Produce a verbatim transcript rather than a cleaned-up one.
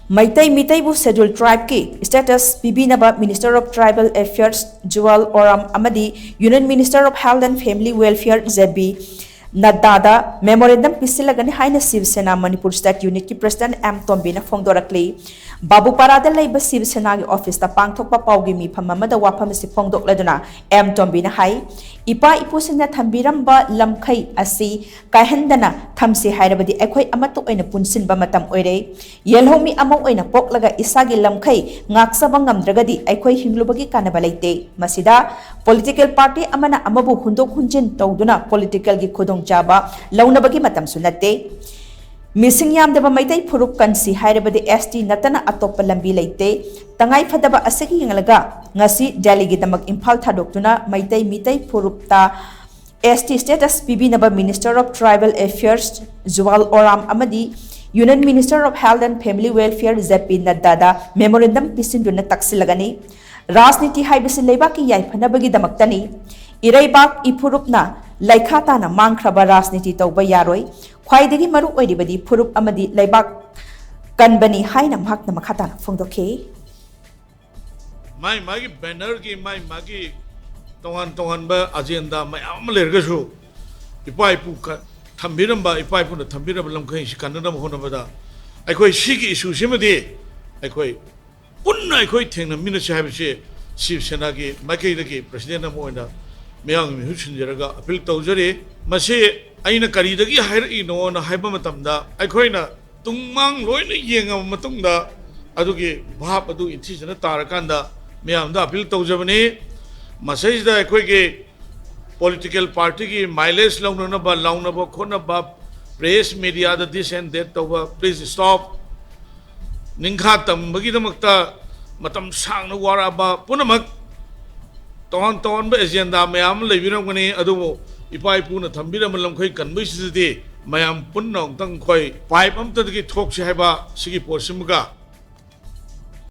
Meitei ꯃꯤꯇꯩꯕꯨ Scheduled Tribeꯀꯤ status ꯄꯤꯕꯤꯅꯕ Minister of Tribal Affairs Jual Oram ꯑꯃꯗꯤ Union Minister of Health and Family Welfare J P ꯅꯗ꯭ꯗꯥꯗ memorandum ꯄꯤꯁꯤꯜꯂꯒꯅꯤ ꯍꯥꯏꯅ Shiv Sena Manipur State Unitꯀꯤ President ꯑꯦꯝ ꯇꯣꯝꯕꯤꯅ ꯐꯣꯡꯗꯣꯔꯛꯂꯤ꯫ ꯕꯥꯕꯨꯄꯥꯔꯥꯗ ꯂꯩꯕ ꯁꯤꯕ ꯁꯦꯅꯥꯒꯤ officeꯇ ꯄꯥꯡꯊꯣꯛꯄ ꯄꯥꯎꯒꯤ ꯃꯤꯐꯝ ꯑꯃꯗ ꯋꯥꯐꯝ ꯑꯁꯤ ꯐꯣꯡꯗꯣꯛꯂꯗꯨꯅ ꯑꯦꯝ ꯇꯣꯝꯕꯤꯅ ꯍꯥꯏ, ꯏꯄꯥ ꯏꯄꯨꯁꯤꯡꯅ ꯊꯝꯕꯤꯔꯝꯕ ꯂꯝꯈꯩ ꯑꯁꯤ ꯀꯥꯏꯍꯟꯗꯅ ꯊꯝꯁꯤ ꯍꯥꯏꯔꯕꯗꯤ ꯑꯩꯈꯣꯏ ꯑꯃꯠꯇ ꯑꯣꯏꯅ ꯄꯨꯟꯁꯤꯟꯕ ꯃꯇꯝ ꯑꯣꯏꯔꯦ꯫ ꯌꯦꯜꯍꯧꯃꯤ ꯑꯃ ꯑꯣꯏꯅ ꯄꯣꯛꯂꯒ ꯏꯁꯥꯒꯤ ꯂꯝꯈꯩ ꯉꯥꯛꯆꯕ ꯉꯝꯗ꯭ꯔꯒꯗꯤ ꯑꯩꯈꯣꯏ ꯍꯤꯡꯂꯨꯕꯒꯤ ꯀꯥꯟꯅꯕ ꯂꯩꯇꯦ꯫ ꯃꯁꯤꯗ political party ꯑꯃꯅ ꯑꯃꯕꯨ ꯍꯨꯟꯗꯣꯛ ꯍꯨꯟꯖꯤꯟ ꯇꯧꯗꯨꯅ politicalꯒꯤ ꯈꯨꯗꯣꯡꯆꯥꯕ ꯂꯧꯅꯕꯒꯤ ꯃꯇꯝꯁꯨ ꯅꯠꯇꯦ꯫ ꯃꯤꯁꯤꯡ ꯌꯥꯝꯗꯕ ꯃꯩꯇꯩ ꯐꯨꯔꯨꯞ ꯀꯟꯁꯤ ꯍꯥꯏꯔꯕꯗꯤ ꯑꯦꯁ ꯇꯤ ꯅꯠꯇꯅ ꯑꯇꯣꯞꯄ ꯂꯝꯕꯤ ꯂꯩꯇꯦ꯫ ꯇꯉꯥꯏ ꯐꯗꯕ ꯑꯁꯤꯒꯤ ꯌꯦꯡꯂꯒ ꯉꯁꯤ ꯗꯦꯜꯂꯤꯒꯤꯗꯃꯛ ꯏꯝꯐꯥꯜ ꯊꯥꯗꯣꯛꯇꯨꯅ ꯃꯩꯇꯩ ꯃꯤꯇꯩ ꯐꯨꯔꯨꯞꯇ ꯑꯦꯁ ꯇꯤ status ꯄꯤꯕꯤꯅꯕ Minister of Tribal Affairs Jual Oram ꯑꯃꯗꯤ Union Minister of Health and Family Welfare J P ꯅꯗ꯭ꯗꯥꯗ memorandum ꯄꯤꯁꯤꯟꯗꯨꯅ ꯇꯛꯁꯤꯜꯂꯒꯅꯤ꯫ ꯔꯥꯖꯅꯤꯇꯤ ꯍꯥꯏꯕꯁꯤ ꯂꯩꯕꯥꯛꯀꯤ ꯌꯥꯏꯐꯅꯕꯒꯤꯗꯃꯛꯇꯅꯤ꯫ ꯏꯔꯩꯕꯥꯛ ꯏꯐꯨꯔꯨꯞꯅ ꯂꯩꯈꯥ ꯇꯥꯅ ꯃꯥꯡꯈ꯭ꯔꯕ ꯔꯥꯖꯅꯤꯇꯤ ꯇꯧꯕ ꯌꯥꯔꯣꯏ꯫ ꯈ꯭ꯋꯥꯏꯗꯒꯤ ꯃꯔꯨ ꯑꯣꯏꯔꯤꯕꯗꯤ ꯐꯨꯔꯨꯞ ꯑꯃꯗꯤ ꯂꯩꯕꯥꯛ ꯀꯟꯕꯅꯤ ꯍꯥꯏꯅ ꯃꯍꯥꯛꯅ ꯃꯈꯥ ꯇꯥꯅ ꯐꯣꯡꯗꯣꯛꯈꯤ꯫ ꯃꯥꯏ ꯃꯥꯒꯤ bannerꯒꯤ ꯃꯥꯏ ꯃꯥꯒꯤ ꯇꯣꯉꯥꯟ ꯇꯣꯉꯥꯟꯕ agenda ꯃꯌꯥꯝ ꯑꯃ ꯂꯩꯔꯒꯁꯨ, ꯏꯄꯥ ꯏꯄꯨ ꯊꯝꯕꯤꯔꯝꯕ, ꯏꯄꯥ ꯏꯄꯨꯅ ꯊꯝꯕꯤꯔꯝꯕ ꯂꯝꯈꯩꯁꯤ ꯀꯟꯅꯅꯕ ꯍꯣꯠꯅꯕꯗ ꯑꯩꯈꯣꯏ ꯁꯤꯒꯤ issueꯁꯤꯃꯗꯤ ꯑꯩꯈꯣꯏ ꯄꯨꯟꯅ ꯑꯩꯈꯣꯏ ꯊꯦꯡꯅꯃꯤꯟꯅꯁꯤ ꯍꯥꯏꯕꯁꯤ ꯁꯤꯕ ꯁꯦꯅꯥꯒꯤ ꯃꯥꯏꯀꯩꯗꯒꯤ president ꯑꯃ ꯑꯣꯏꯅ ꯃꯤꯌꯥꯝꯒꯤ ꯃꯤꯍꯨꯠ ꯁꯤꯟꯖꯔꯒ appeal ꯇꯧꯖꯔꯤ꯫ ꯃꯁꯤ ꯑꯩꯅ ꯀꯔꯤꯗꯒꯤ ꯍꯥꯏꯔꯛꯏꯅꯣꯅ ꯍꯥꯏꯕ ꯃꯇꯝꯗ, ꯑꯩꯈꯣꯏꯅ ꯇꯨꯡꯃꯥꯡ ꯂꯣꯏꯅ ꯌꯦꯡꯉꯕ ꯃꯇꯨꯡꯗ ꯑꯗꯨꯒꯤ ꯚꯥꯞ ꯑꯗꯨ ꯏꯟꯊꯤꯖꯅ ꯇꯥꯔꯀꯥꯟꯗ ꯃꯌꯥꯝꯗ appeal ꯇꯧꯖꯕꯅꯤ꯫ ꯃꯁꯤꯗꯩꯁꯤꯗ ꯑꯩꯈꯣꯏꯒꯤ political partyꯒꯤ mileage ꯂꯧꯅꯅꯕ, ꯂꯥꯎꯅꯕ ꯈꯣꯠꯅꯕ, press mediaꯗ this and that ꯇꯧꯕ, please stop꯫ ꯅꯤꯡꯈꯥ ꯇꯝꯕꯒꯤꯗꯃꯛꯇ ꯃꯇꯝ ꯁꯥꯡꯅ ꯋꯥꯔꯛꯑꯕ ꯄꯨꯝꯅꯃꯛ ꯇꯣꯉꯥꯟ ꯇꯣꯉꯥꯟꯕ agenda ꯃꯌꯥꯝ ꯑꯃ ꯂꯩꯕꯤꯔꯝꯒꯅꯤ, ꯑꯗꯨꯕꯨ ꯏꯄꯥ ꯏꯄꯨꯅ ꯊꯝꯕꯤꯔꯝꯕ ꯂꯝꯈꯩ ꯀꯟꯕꯒꯤꯁꯤꯗꯗꯤ ꯃꯌꯥꯝ ꯄꯨꯟꯅ ꯑꯃꯨꯛꯇꯪ ꯑꯩꯈꯣꯏ pipe ꯑꯃꯠꯇꯗꯒꯤ ꯊꯣꯛꯁꯤ ꯍꯥꯏꯕ ꯁꯤꯒꯤ ꯄꯣꯠꯁꯤꯃꯒ